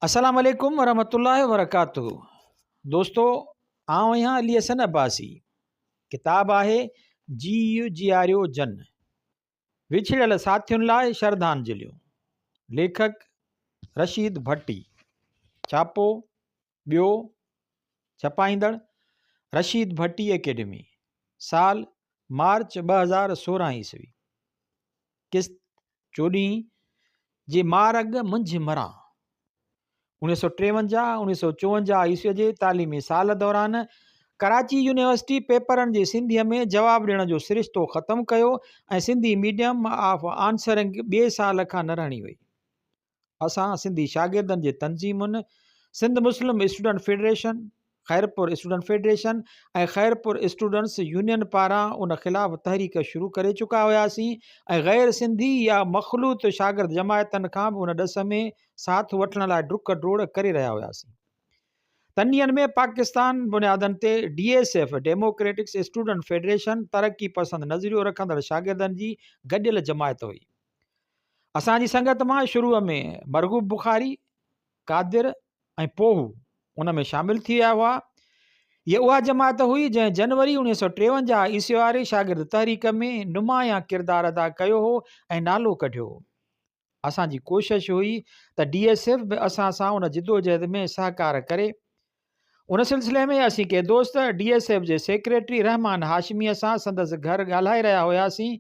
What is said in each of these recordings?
السلام عليڪم ورحمة الله وبرڪاته دوستو آئون آهيان علي حسن عباسي ڪتاب آهي جيء جياريو جن وڇڙيل ساٿين لاء شرڌانجليون ليکڪ رشيد ڀٽي ڇاپو ٻيو ڇپائيندڙ رشيد ڀٽي اڪيڊمي سال مارچ 2016 عيسوي قسط چوڏهين جي مارڳ منجهه مران. 1953 1954 عيسويء جي تعليمي سال دوران ڪراچي يونيورسٽي پيپرن جي سنڌيء ۾ جواب ڏيڻ جو سرشتو ختم ڪيو ۽ سنڌي ميڊيم آف آنسرنگ ٻئي سال کان نه رهڻي وئي. اسان سنڌي شاگردن جي تنظيمن Sindh Muslim student federation, Khairpur student federation ۽ Khairpur students union پاران ان خلاف تحريڪ شروع ڪري چڪا هياسين ۽ غير سنڌي يا مخلوط شاگرد جماعتن کان به ان ڏس ۾ ساٿ وٺڻ لاء ڊڪ ڊوڙ ڪري رهيا هياسين. تن ڏينهن ۾ پاڪستان بنيادن تي D S F, democratic student federation, ترقي پسند نظريو رکندڙ شاگردن جي گڏيل جماعت هئي. اسان جي سنگت مان شروع ۾ مرغوب بخاري، قادر ۽ پوهو ان ۾ شامل ٿي ويا هئا. هيء اها جماعت هئي جنهن جنوري 1953 عيسوي واري شاگرد تحريڪ ۾ نمايان ڪردار ادا ڪيو هو ۽ نالو ڪڍيو هو. اسان جي ڪوشش هئي ته ڊي ايس ايف به اسان سان ان جدوجهد ۾ سهڪار ڪري. ان سلسلي ۾ اسين ڪي دوست ڊي ايس ايف جي سيڪريٽري رحمان هاشميء سان سندس گهر ڳالهائي رهيا هياسين.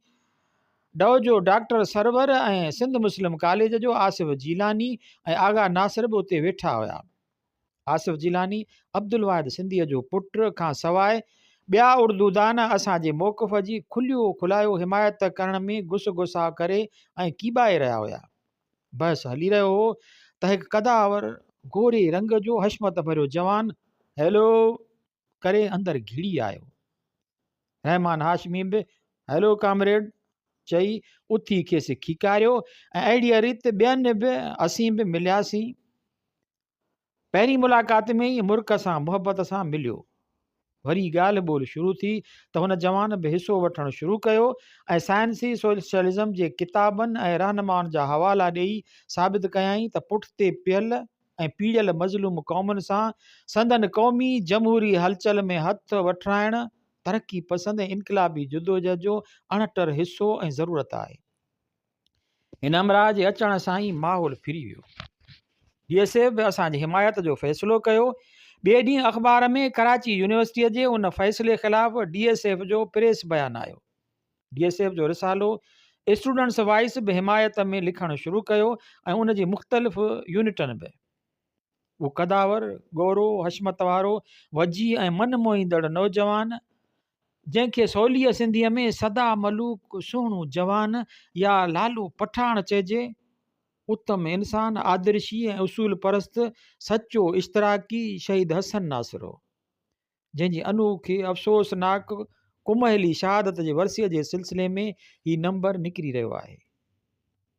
ڊئو جو ڊاڪٽر سرور ۽ سنڌ مسلم ڪاليج جو آصف جيلاني ۽ آغا ناصر به اتي ويٺا هيا. آصف جيلاني، عبدالواحد سنڌيء جو پٽ، کان سواء ٻيا اردودان اسان جي موقف جي کليو کلايو حمايت ڪرڻ ۾ گس گساء ڪري ۽ ڪيٻائي رهيا هيا. بحث هلي رهيو هو ته هڪ قدآور گوري رنگ جو حشمت ڀريو جوان هيلو ڪري اندر گهڙي آيو. رحمان هاشمي به هيلو ڪامريڊ چئي اٿي کيس کيڪاريو ۽ اهڙيء ريت ٻين به اسين به ملياسين. پهرين ملاقات ۾ ئي مرڪ سان محبت سان مليو. وري ڳالهه ٻولهه شروع ٿي ته هن جوان به حصو وٺڻ شروع ڪيو ۽ سائنسي سوشلزم جي ڪتابن ۽ رهنمائن جا حوالا ڏيئي ثابت ڪيائين ته پٺتي پيل ۽ پيڙيل مظلوم قومن سان سندن قومي جمهوري هلچل ۾ هٿ وٺرائڻ ترقي پسند ۽ انقلابي جدوجهد جو اڻٽر حصو ۽ ضرورت آهي. هن همراهه جي اچڻ سان ئي ماحول ڦري ويو. ڊي ايس ايف به اسان جي حمايت جو فيصلو ڪيو. ٻئي ڏينهن اخبار ۾ ڪراچي يونيورسٽيء جي ان فيصلي خلاف ڊي ايس ايف جو پريس بيان آيو. ڊي ايس ايف جو رسالو اسٽوڊنٽس وائس به حمايت ۾ لکڻ شروع ڪيو ۽ ان جي مختلف يونٽن به. اهو قداور، ڳورو، حشمت وارو، وجيهه ۽ من موهيندڙ نوجوان، جنهن کي سوليء سنڌيء ۾ سدا ملوڪ، سهڻو جوان يا لالو پٺاڻ چئجي، اتم انسان، آدرشي ۽ اصول پرست، سچو اشتراڪي شهيد حسن ناصر هو. جنهن جي انوکي افسوسناڪ ڪمهلي شهادت جي ورسيء جي سلسلي ۾ هي نمبر نڪري رهيو آهي.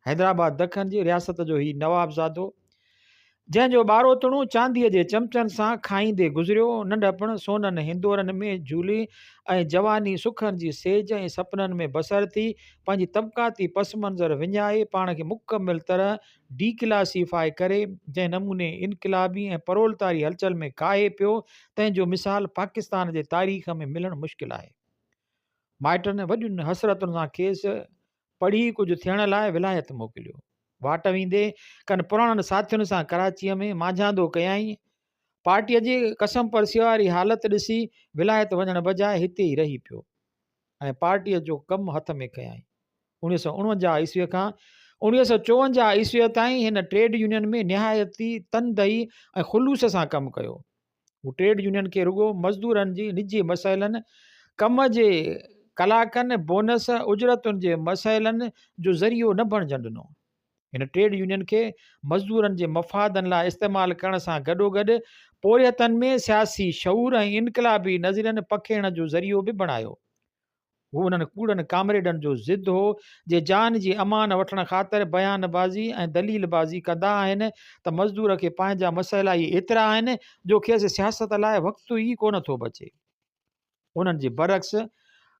حيدرآباد دکن جي رياست جو هي نوابزادو، جنهن جو ٻاروتڻو چانديء جي چمچن سان کائيندي گذريو، ننڍپڻ سونن هندورن ۾ جهولي ۽ جواني سکن جي سيج ۽ سپنن ۾ بسر ٿي، پنهنجي طبقاتي پس منظر وڃائي پاڻ کي مڪمل طرح ڊي ڪلاسيفاء ڪري جنهن نموني انقلابي ۽ پرولتاري هلچل ۾ ڪاهي پيو تنهن جو مثال پاڪستان جي تاريخ ۾ ملڻ مشڪل آهي. مائٽن وڏين حسرتن سان کيس پڙهي ڪجهه ٿيڻ لاء ولايت موڪليو. واٽ ويندي ڪن پراڻن ساٿين سان ڪراچيء ۾ مانجهاندو ڪيائين. پارٽيء جي ڪسمپرسيء واري حالت ڏسي ولايت وڃڻ بجاء هتي ئي رهي پيو. ۽ پارٽيء جو ڪم هٿ ۾ کنيائين. 1949 عيسويء کان 1954 عيسويء تائين هن ٽريڊ يونين ۾ نهايت ئي تندهي ۽ خلوص سان ڪم ڪيو. هو ٽريڊ يونين کي رڳو مزدورن جي نجي مسئلن، ڪم جي ڪلاڪن، بونس، اجرتن جي مسئلن جو ذريعو نه بڻجڻ ڏنو. هن ٽريڊ يونين کي مزدورن جي مفادن لاء استعمال ڪرڻ سان گڏوگڏ پورهيتن ۾ سياسي شعور ۽ انقلابي نظرين پکيڙڻ جو ذريعو به بڻايو. هو انهن ڪوڙن ڪامريڊن جو ضد هو، جي جان جي امان وٺڻ خاطر بيان بازي ۽ دليل بازي ڪندا آهن ته مزدور کي پنهنجا مسئلا ئي ايترا آهن جو کيس سياست لاء وقت ئي ڪونه ٿو بچي. انهن جي برعڪس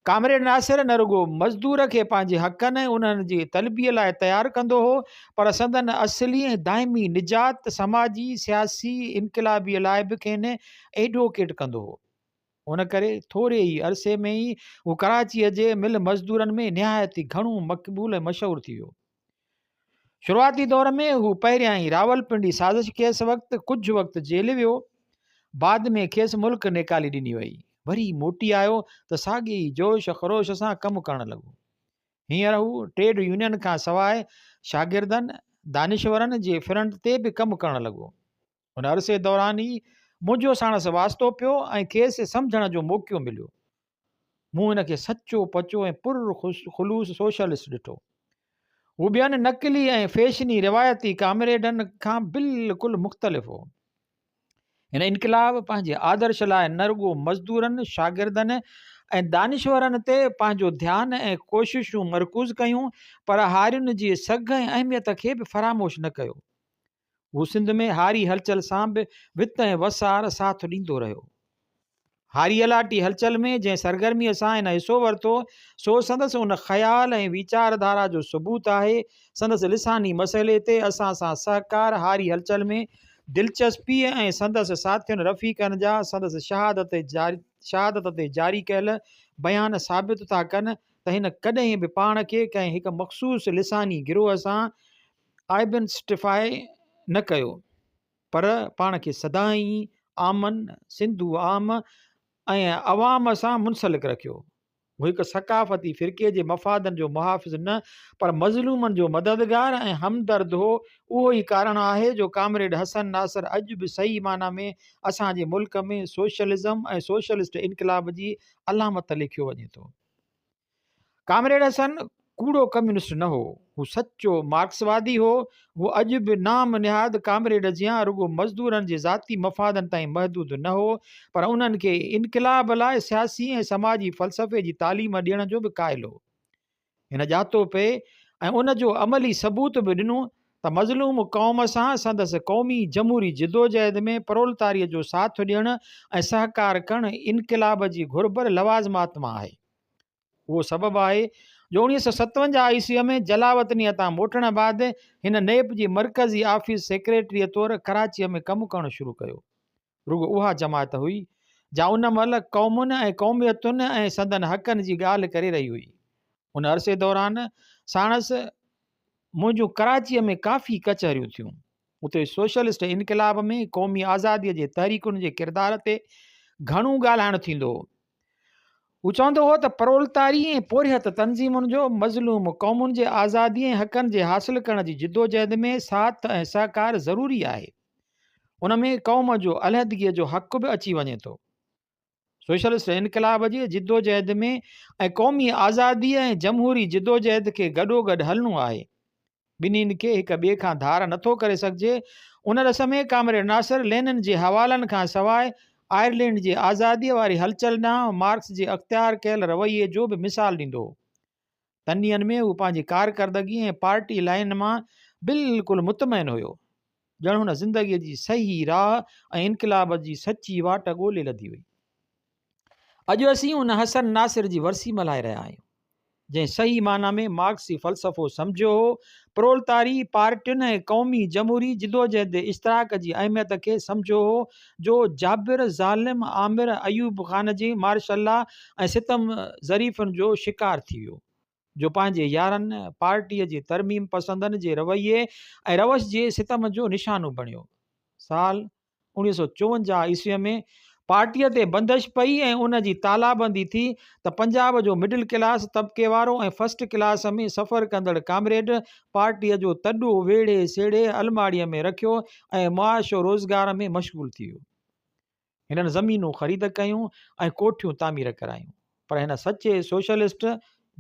ڪامريڊ ناصر نه رڳو مزدور کي پنهنجي حقن ۽ انهن جي طلبيء لاء تيار ڪندو هو، پر سندن اصلي ۽ دائمي نجات، سماجي، سياسي انقلابيء لاء به کين ايڊووڪيٽ ڪندو هو. ان ڪري ٿوري ئي عرصي ۾ ئي هو ڪراچيء جي مل مزدورن ۾ نهايت ئي گهڻو مقبول ۽ مشهور ٿي ويو. شروعاتي دور ۾ هو پهريائين راولپنڊي سازش ڪيس وقت ڪجهه وقت جيل ويو، بعد ۾ کيس ملڪ نيڪالي ڏني وئي. وري موٽي آيو ته ساڳئي ئي جوش خروش سان ڪم ڪرڻ لڳو. هينئر هو ٽريڊ يونين کان سواء شاگردن، دانشورن جي فرنٽ تي به ڪم ڪرڻ لڳو. ان عرصي دوران ئي منهنجو ساڻس واسطو پيو ۽ کيس سمجهڻ جو موقعو مليو. مون هن کي سچو پچو ۽ پر خلوص سوشلسٽ ڏٺو. هو ٻين نقلي ۽ فيشني روايتي ڪامريڊن کان بلڪل مختلف هو. هن انقلاب پنهنجي آدرش لاء نه رڳو مزدورن، شاگردن ۽ دانشورن تي پنهنجو ڌيان ۽ ڪوششون مرڪوز ڪيون پر هارين جي سگهه ۽ اهميت کي به فراموش نه ڪيو. هو سنڌ ۾ هاري هلچل سان به وت ۽ وسار ساٿ ڏيندو رهيو. هاري الاٽي هلچل ۾ جنهن سرگرميء سان هن حصو ورتو، سو سندس ان خيال ۽ ويچار ڌارا جو ثبوت آهي. سندس لساني مسئلي تي اسان سان سهڪار، هاري هلچل ۾ دلچسپيء ۽ سندس ساٿين رفيقن جا سندس شهادت تي جاري ڪيل بيان ثابت ٿا ڪن ته هن ڪڏهن به پاڻ کي ڪنهن هڪ مخصوص لساني گروهه سان آئيڊنسٽيفائي نه ڪيو پر پاڻ کي سدائين عامن، سنڌو عام ۽ عوام سان منسلڪ رکيو. هو هڪ ثقافتي فرقي جي مفادن جو محافظ نه پر مظلومن جو مددگار ۽ همدرد هو. اهو ئي ڪارڻ آهي جو ڪامريڊ حسن ناصر اڄ به صحيح معنيٰ ۾ اسان جي ملڪ ۾ سوشلزم ۽ سوشلسٽ انقلاب جي علامت ليکيو وڃي ٿو. ڪامريڊ حسن ڪوڙو ڪميونسٽ نه هو، هو سچو مارڪسوادي هو. هو اڄ به نام نهاد ڪامريڊ جيان رڳو مزدورن جي ذاتي مفادن تائين محدود نه هو، پر انهن کي انقلاب لاء سياسي ۽ سماجي فلسفي جي تعليم ڏيڻ جو به قائل هو. هن ڄاتو پئي ۽ ان جو عملي ثبوت به ڏنو ته مظلوم قوم سان سندس قومي جمهوري جدوجهد ۾ پرولتاريء جو ساٿ ڏيڻ ۽ سهڪار ڪرڻ انقلاب جي گهربل لوازمات مان آهي. اهو سبب آهي جو 1957 عيسويء ۾ جلاوطنيء تان موٽڻ بعد هن نيپ جي مرڪزي آفيس سيڪريٽريء طور ڪراچيء ۾ ڪم ڪرڻ شروع ڪيو. رڳو اها جماعت هئي، جا ان مهل قومن ۽ قوميتن ۽ سندن حقن جي ڳالهه ڪري رهي هئي. ان عرصي دوران ساڻس منهنجون ڪراچيء ۾ ڪافي ڪچهريون ٿيون. اتي سوشلسٽ انقلاب ۾ قومي آزاديء جي تحريڪن جي ڪردار تي گهڻو ڳالهائڻ ٿيندو هو. هو چوندو هو ته پرولتاري ۽ پورهيت تنظيمن جو مظلوم قومن جي آزادي ۽ حقن جي حاصل ڪرڻ جي جدوجهد ۾ ساٿ ۽ سهڪار ضروري آهي. ان ۾ قوم جو علحدگيء جو حق به اچي وڃي ٿو. سوشلسٽ انقلاب جي جدوجهد ۾ ۽ قومي آزاديء ۽ جمهوري جدوجهد کي گڏوگڏ هلڻو آهي. ٻنهين کي هڪ ٻئي کان ڌار نٿو ڪري سگهجي. ان ڏس ۾ ڪامريڊ ناصر لينن جي حوالن کان سواء آئرلينڊ جي آزاديء واري هلچل ڏانهن مارڪس جي اختيار ڪيل رويي جو به مثال ڏيندو هو. تن ڏينهن ۾ هو پنهنجي ڪارڪردگي ۽ پارٽي لائين مان بلڪل مطمئن هيو. ڄڻ هن زندگيء جي صحيح راهه ۽ انقلاب جي سچي واٽ ڳولي لڌي هئي. اڄ اسين ان حسن ناصر جي ورسي ملهائي رهيا آهيون، جنهن صحيح معنيٰ ۾ مارڪسي فلسفو سمجهيو هو، پرولتاري پارٽين ۽ قومي جمهوري جدوجهد جي اشتراڪ جي اهميت کي سمجهيو هو، جو جابر، ظالم، آمر ايوب خان جي مارشل لا ۽ ستم ظريفن جو شڪار ٿي ويو. جو پنهنجي يارن، پارٽيء جي ترميم پسندن جي رويي ۽ روش جي ستم جو نشانو بڻيو. سال 1954 عيسويء ۾ پارٽيء تي بندش پئي ۽ ان جي تالابندي ٿي ته پنجاب جو مڊل ڪلاس طبقي وارو ۽ فرسٽ ڪلاس ۾ سفر ڪندڙ ڪامريڊ پارٽيء جو تڏو ويڙهي سيڙهي الماڙيء ۾ رکيو ۽ معاش و روزگار ۾ مشغول ٿي ويو. هنن زمينون خريد ڪيون ۽ ڪوٺيون تعمير ڪرايون، پر هن سچي سوشلسٽ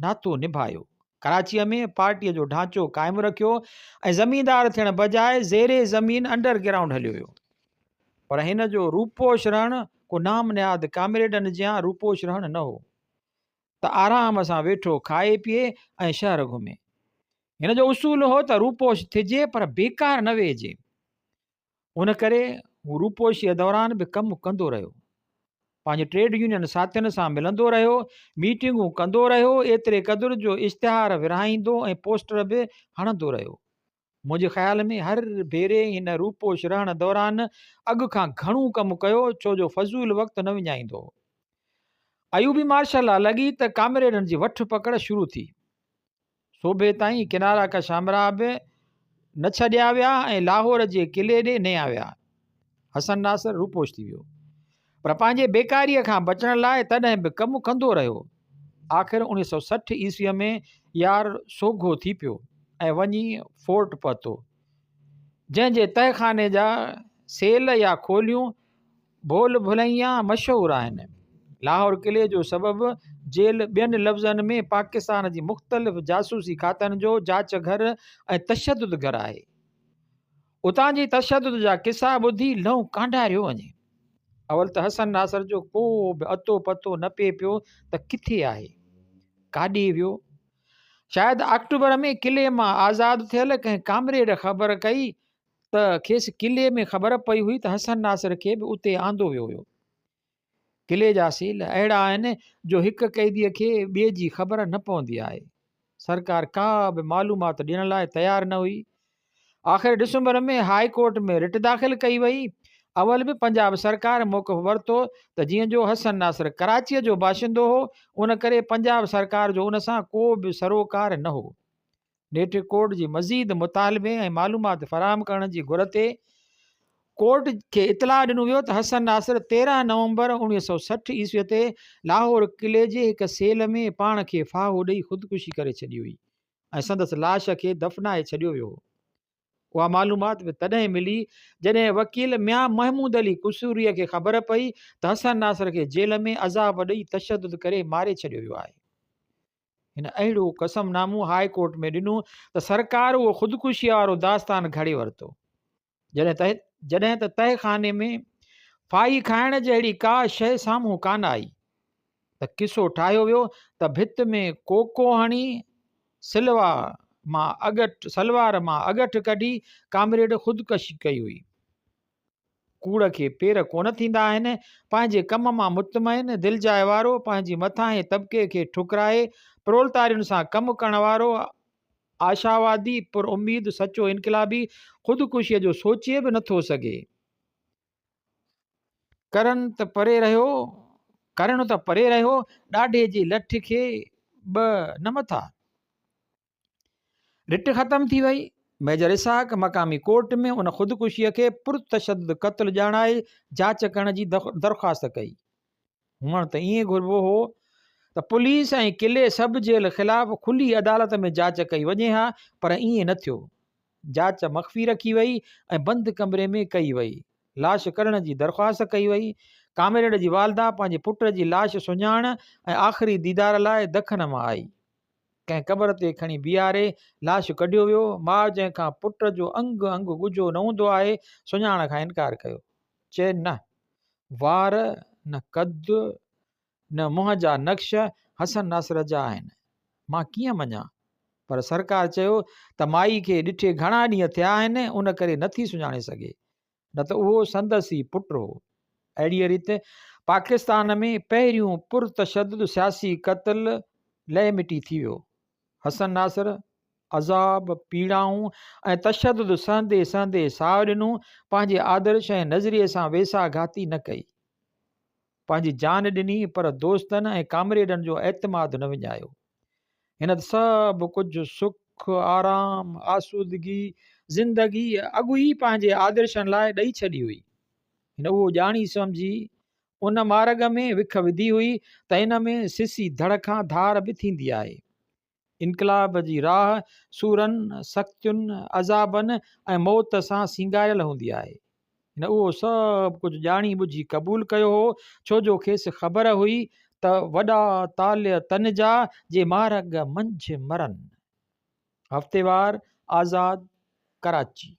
ناتو نڀايو. ڪراچيء ۾ پارٽيء جو ڍانچو قائم رکيو ۽ زميندار ٿيڻ بجاء زير زمين انڊر گرائونڊ هليو ويو. پر هن جو روپوش رهڻ ڪو نام نهاد ڪامريڊن جيان روپوش رهڻ نه هو ته آرام سان ويٺو کائي پيئي ۽ شهر گهمي. هن جو اصول هو ته روپوش ٿجي پر بيڪار نه ويهجي. ان ڪري هو روپوشيء دوران به ڪم ڪندو رهيو. پنهنجي ٽريڊ يونين ساٿين سان ملندو رهيو، ميٽنگون ڪندو رهيو، ايتري قدر جو اشتهار ورهائيندو ۽ پوسٽر به هڻندو رهيو. منهنجي خيال ۾ هر ڀيري هن روپوش رهڻ دوران اڳ کان گهڻو ڪم ڪيو، ڇو جو فضول وقت نه وڃائيندو هو. ايوبي مارشل لا لڳي ته ڪامريڊن جي وٺ پڪڙ شروع ٿي. صوبي تائين ڪنارا ڪش همراهه به نه ڇڏيا ويا ۽ لاهور جي قلعي ڏي نيا ويا. حسن ناصر روپوش ٿي ويو. پر پنهنجي بيڪاريء کان بچڻ لاء تڏهن به ڪم ڪندو رهيو. آخر 1960 عيسويء ۾ يار سوگهو ٿي پيو ۽ وڃي فورٽ پهتو، جنهن جي تهه خاني جا سيل يا کوليون ڀول ڀلئيان مشهور آهن. لاهور قلعي جو سبب جيل ٻين لفظن ۾ پاڪستان جي مختلف جاسوسي کاتن جو جاچ گهر ۽ تشدد گهر آهي. اتان جي تشدد جا قصا ٻڌي لئون ڪانڊاريو وڃي. اول ته حسن ناصر جو ڪو به اتو پتو نه پئي پيو ته ڪٿي آهي؟ ڪاڏي ويو؟ شايد آڪٽوبر ۾ قلعي مان آزاد ٿيل ڪنهن ڪامريڊ خبر ڪئي ته کيس قلعي ۾ خبر پئي هئي ته حسن ناصر کي به اتي آندو ويو هيو. قلعي جا سيل اهڙا آهن جو هڪ قيديء کي ٻئي جي خبر نه پوندي آهي. سرڪار ڪا به معلومات ڏيڻ لاء تيار نه هئي. آخر ڊسمبر ۾ هاء ڪورٽ ۾ رٽ داخل ڪئي وئي. اول به پنجاب سرڪار موقف ورتو ته جيئن جو حسن ناصر ڪراچيء جو باشندو هو، ان ڪري پنجاب سرڪار جو ان سان ڪو به سروڪار نه هو. نيٺ ڪورٽ جي مزيد مطالبي ۽ معلومات فراهم ڪرڻ جي گهر تي ڪورٽ کي اطلاع ڏنو ويو ته حسن ناصر 13 نومبر 1960 عيسوي تي لاهور قلعي جي هڪ سيل ۾ پاڻ کي ڦاهو ڏئي خودڪشي ڪري ڇڏي هئي ۽ سندس لاش کي دفنائي ڇڏيو ويو هو. اها معلومات به تڏهن ملي جڏهن وڪيل ميان محمود علي قصوري کي خبر پئي ته حسن ناصر کي جيل ۾ عذاب ڏئي تشدد ڪري ماري ڇڏيو ويو آهي. هن اهڙو قسم نامو هاء ڪورٽ ۾ ڏنو ته سرڪار اهو خودڪشيء وارو داستان گهڙي ورتو. جڏهن ته تهه خاني ۾ ڦاهي کائڻ جهڙي ڪا شيء سامهون ڪانه آئي ته قصو ٺاهيو ويو ته ڀت ۾ ڪوڪو هڻي سلوا مان اڳٺ سلوار مان اڳٺ ڪڍي ڪامريڊ خودڪشي ڪئي هئي. ڪوڙ کي پير ڪونه ٿيندا آهن، پنهنجي ڪم مان مطمئن، دلجاء وارو، پنهنجي مٿانهين طبقي کي ٺڪرائي پرولتارين سان ڪم ڪرڻ وارو، آشاوادي، پر اميد، سچو انقلابي خودڪشيء جو سوچي به نٿو سگهي. ڪرڻ ته پري رهيو، ڪرڻ ته پري رهيو، ڏاڍي جي لٺ کي به نه مٿا. رٽ ختم ٿي وئي. ميجر اسحاق مقامي ڪورٽ ۾ ان خودڪشيء کي پرتشدد قتل ڄاڻائي جاچ ڪرڻ جي درخواست ڪئي. هئڻ ته ائين گهربو هو ته پوليس ۽ قلعي سب جيل خلاف کلي عدالت ۾ جاچ ڪئي وڃي ها پر ائين نه ٿيو. جاچ مخفي رکي وئي ۽ بند ڪمري ۾ ڪئي وئي. لاش ڪڍڻ جي درخواست ڪئي وئي. ڪامريڊ جي والده پنهنجي پٽ جي لاش سڃاڻڻ ۽ آخري ديدار لاء دکن مان آئي. ڪنهن قبر تي کڻي بيهاري لاش ڪڍيو ويو. ماء جنهن کان پٽ جو انگ انگ ڳجهو نه هوندو آهي، سڃاڻڻ کان انڪار ڪيو. چي نه وار، نه قد، نه منهن جا نقش حسن ناصر جا آهن. مان ڪيئن مڃان؟ پر سرڪار چيو ته مائي کي ڏٺي گهڻا ڏينهن ٿيا آهن، ان ڪري نٿي سڃاڻي سگهي. نه ته اهو سندس ئي پٽ هو. اهڙيء ريت پاڪستان ۾ پهريون پرتشدد سياسي قتل لئه مٽي ٿي ويو. حسن ناصر عذاب، پيڙائون ۽ تشدد سهندي سهندي ساهه ڏنو، پنهنجي آدرش ۽ نظريي سان ويساهه گهاتي نه ڪئي. پنهنجي جان ڏني پر دوستن ۽ ڪامريڊن جو اعتماد نه وڃايو. هن ته سڀ ڪجهه سک، آرام، آسودگي، زندگي اڳ ئي پنهنجي آدرشن لاء ڏئي ڇڏي هئي. هن اهو ڄاڻي سمجهي ان مارڳ ۾ وک وڌي هئي ته ان ۾ سسي ڌڙ کان ڌار به ٿيندي آهي. انقلاب جي راهه سورن، سختين، عذابن ۽ موت سان سينگاريل هوندي آهي. هن اهو سڀ ڪجهه ڄاڻي ٻجهي قبول ڪيو هو، ڇو جو کيس خبر هئي ته وڏا طالع تن جا، جي مارڳ منجهه مرن. هفتيوار آزاد، ڪراچي.